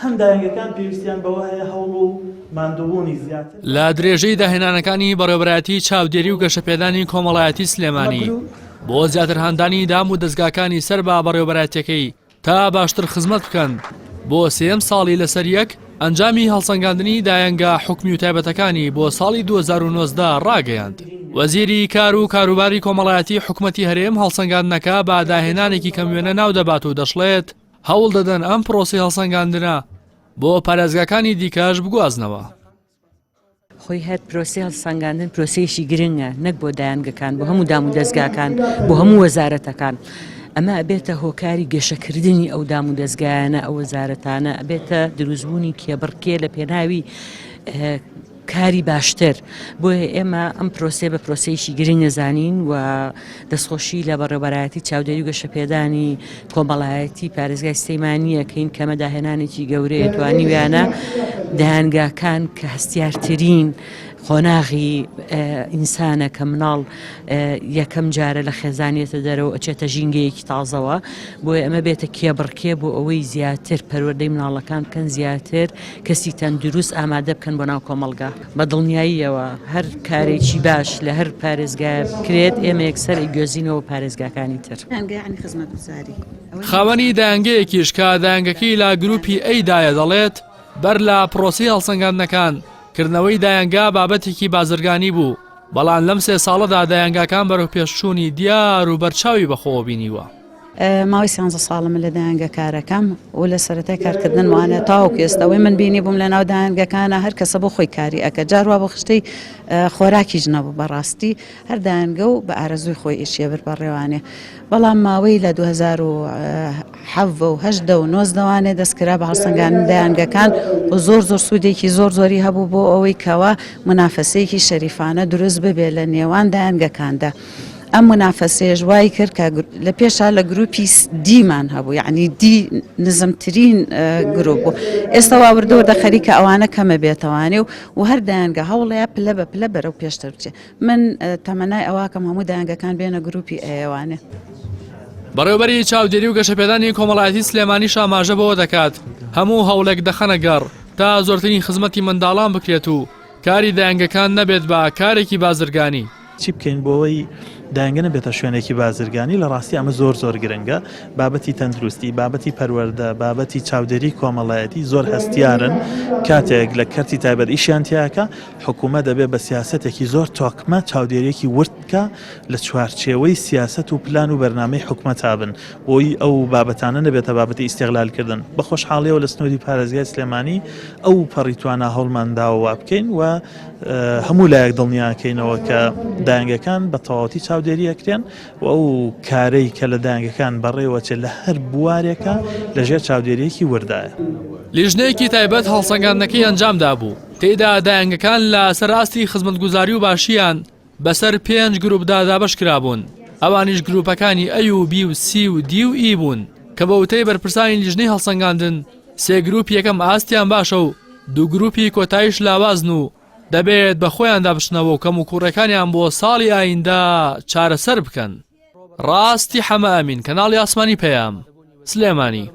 هەم دایەنگەکان پێویستیان بەوە هەیە هەوڵ و ماندووبوونی زیاتر. لە درێژەی داهێنانەکانی بەڕێوەبەرایەتی چاودێری و گەشەپێدانی کۆمەڵایەتی سلێمانی بۆ زیاتر هاندانی دام و دەزگاکانی سەر بە بەڕێوەبەرایەتیەکەی تا باشتر خزمەت بکەن بۆ سێیەم ساڵی لەسەر یەک ئەنجامی هەڵسەنگاندنی دایەنگە حکومی و تایبەتەکانی بۆ ساڵی 2019 ڕاگەیاند. وەزیری کار و کاروباری کۆمەڵایەتی حکومەتی هەرێم هەڵسەنگاندنەکە بە داهێنانێکی کەموێنە ناودەبات و دەشڵێت، هەوڵ دەدەن ئەم پرۆسەی هەڵسەنگاندنە بۆ پارێزگاکانی دیکەش بگوازنەوە. خۆی هەر پرۆسەی هەڵسەنگاندن پرۆسەیەکی گرنگە نەک بۆ دایەنگەکان بۆ هەموو دام و دەزگاکان بۆ هەموو وەزارەتەکان ئەمە ئەبێتە هۆکاری گەشەکردنی ئەو دام و دەزگایانە ئەو وەزارەتانە ئەبێتە دروستبوونی کێبڕکێ لە پێناوی کاری باشتر، بۆیە ئێمە ئەم پرۆسەیە بە پرۆسەیەکی گرنگ دەزانین و دەستخۆشی لە بەڕێوەبەرایەتی چاودێری و گەشەپێدانی کۆمەڵایەتی پارێزگای سلێمانی ئەکەین کە ئەمە داهێنانێکی گەورەیە توانیویانە دایانگاکان کە هەستیارترین قۆناغی ئینسانە کە مناڵ یەکەم جارە لە خێزانیەتە دەرەوە ئەچێتە ژینگەیەکی تازەوە بۆیە ئەمە بێتە کێبڕکێ بۆ ئەوەی زیاتر پەروەردەی مناڵەکان بکەن زیاتر کەسی تەندروست ئامادە بکەن بۆ ناو کۆمەڵگا. بە دڵنیاییەوە هەر کارێکی باش لە هەر پارێزگایە بکرێت ئێمە یەکسەر ئەیگوێزینەوە بۆ پارێزگاکانی تر. خاوەنی دایەنگەیەکیش کە دایەنگەکەی لە گروپی ئەی دایە دەڵێت، بەر لە پرۆسەی هەڵسەنگاندنەکان، کردنەوەی دایەنگا بابەتێکی بازرگانی بوو، بەڵام لەم سێ ساڵەدا دایەنگاکان بەرەوپێشچوونی دیار و بەرچاوی بەخۆوە بینیوە. ماوەی سیانزە ساڵە من لە دایەنگە کارەکەم و لە سەرەتای کارکردنمانە تاوەکو ئێستا ئەوەی من بینی بووم لە ناو دایەنگەکانە هەر کەسە بۆ خۆی کاری ئەکە جار وا بۆ خشتەی خۆراکیش نەبوو بەڕاستی هەر دایەنگە و بە ئارەزووی خۆی ئیشیە بر بەڕێوانێ بەڵام ماوەی لە 2017 و هەشدە و نۆزدەوانێ دەستکرا بە هەڵسەنگاندن دایەنگەکان و زۆر زۆر سوودێکی زۆر زۆری هەبوو بۆ ئەوەی کەوا منافەسەیەکی شەریفانە دروست ببێ لە نێوان دایەنگەکاندا. ئەم مونافەسەیەش وای کرد کە لە پێشا لە گروپی دیمان هەبوو یعنی دی نزمترین گروپ بوو ئێستا وا وردە وردە خەریکە ئەوانە کەمە بێتەوانێ و و هەر دایانگە هەوڵەیە پلە بە پلە بەرەو پێشتر بچێ من تەمەنای ئەوەکەم هەموو دایانگەکان بێنە گروپی ئەیەوانێ. بەڕێوەبەری چاودێری و گەشەپێدانی کۆمەڵایەتی سلێمانیش ئاماژە بەوە دەکات، هەموو هەوڵێک دەخەنە گەڕ تا زۆرترین خزمەتی منداڵان بکرێت و کاری دایەنگەکان نەبێت بە کارێکی بازرگانی. چی بکەین بۆ ئەوەی دایەنگە نەبێتە شوێنێکی بازرگانی لە ڕاستی ئەمە زۆر زۆر گرنگە بابەتی تەندروستی بابەتی پەروەردە بابەتی چاودێری کۆمەڵایەتی زۆر هەستیارن کاتێک لە کەرتی تایبەت ئیشیان تیاکە حکوومەت دەبێت بە سیاسەتێکی زۆر تۆکمە چاودێریەکی ورد بکە لە چوارچێوەی سیاسەت و پلان و بەرنامەی حکومەتا بن بۆی ئەو بابەتانە نەبێتە بابەتی ئیستیغلالکردن بە خۆشحاڵیەوە لە سنووری پارێزگای سلێمانی ئەو پەڕی توانا هەوڵمان داوە وا بکەین و هەموو لایەک دڵنیاکەینەوە کە دایەنگەکان بە تەواوەتی چاودێری ئەکرێن و ئەو کارەی کە لە دایەنگەکان بەڕێوەچێت لە هەر بوارێکە لەژێر چاودێریەکی وردایە. لیژنەیەکی تایبەت هەڵسەنگاندنەکەی ئەنجامدابوو، تێیدا دایەنگەکان لە سەر ئاستی خزمەتگوزاری و باشییان بەسەر پێنج گروپدا دابەشکرابوون، ئەوانیش گروپەکانی ئەی و بی و سی و دی و ئی بوون، کە بە وتەی بەرپرسانی لیژنەی هەڵسەنگاندن سێ گروپی یەکەم ئاستیان باشە و دوو گروپی کۆتاییش لاوازن و دەبێت بە خۆیاندا بچنەوە و کەموکوڕیەکانیان بۆ ساڵی ئایندە چارەسەر بکەن. ڕاستی حەمە ئەمین، کەناڵی ئاسمانی پەیام، سلێمانی.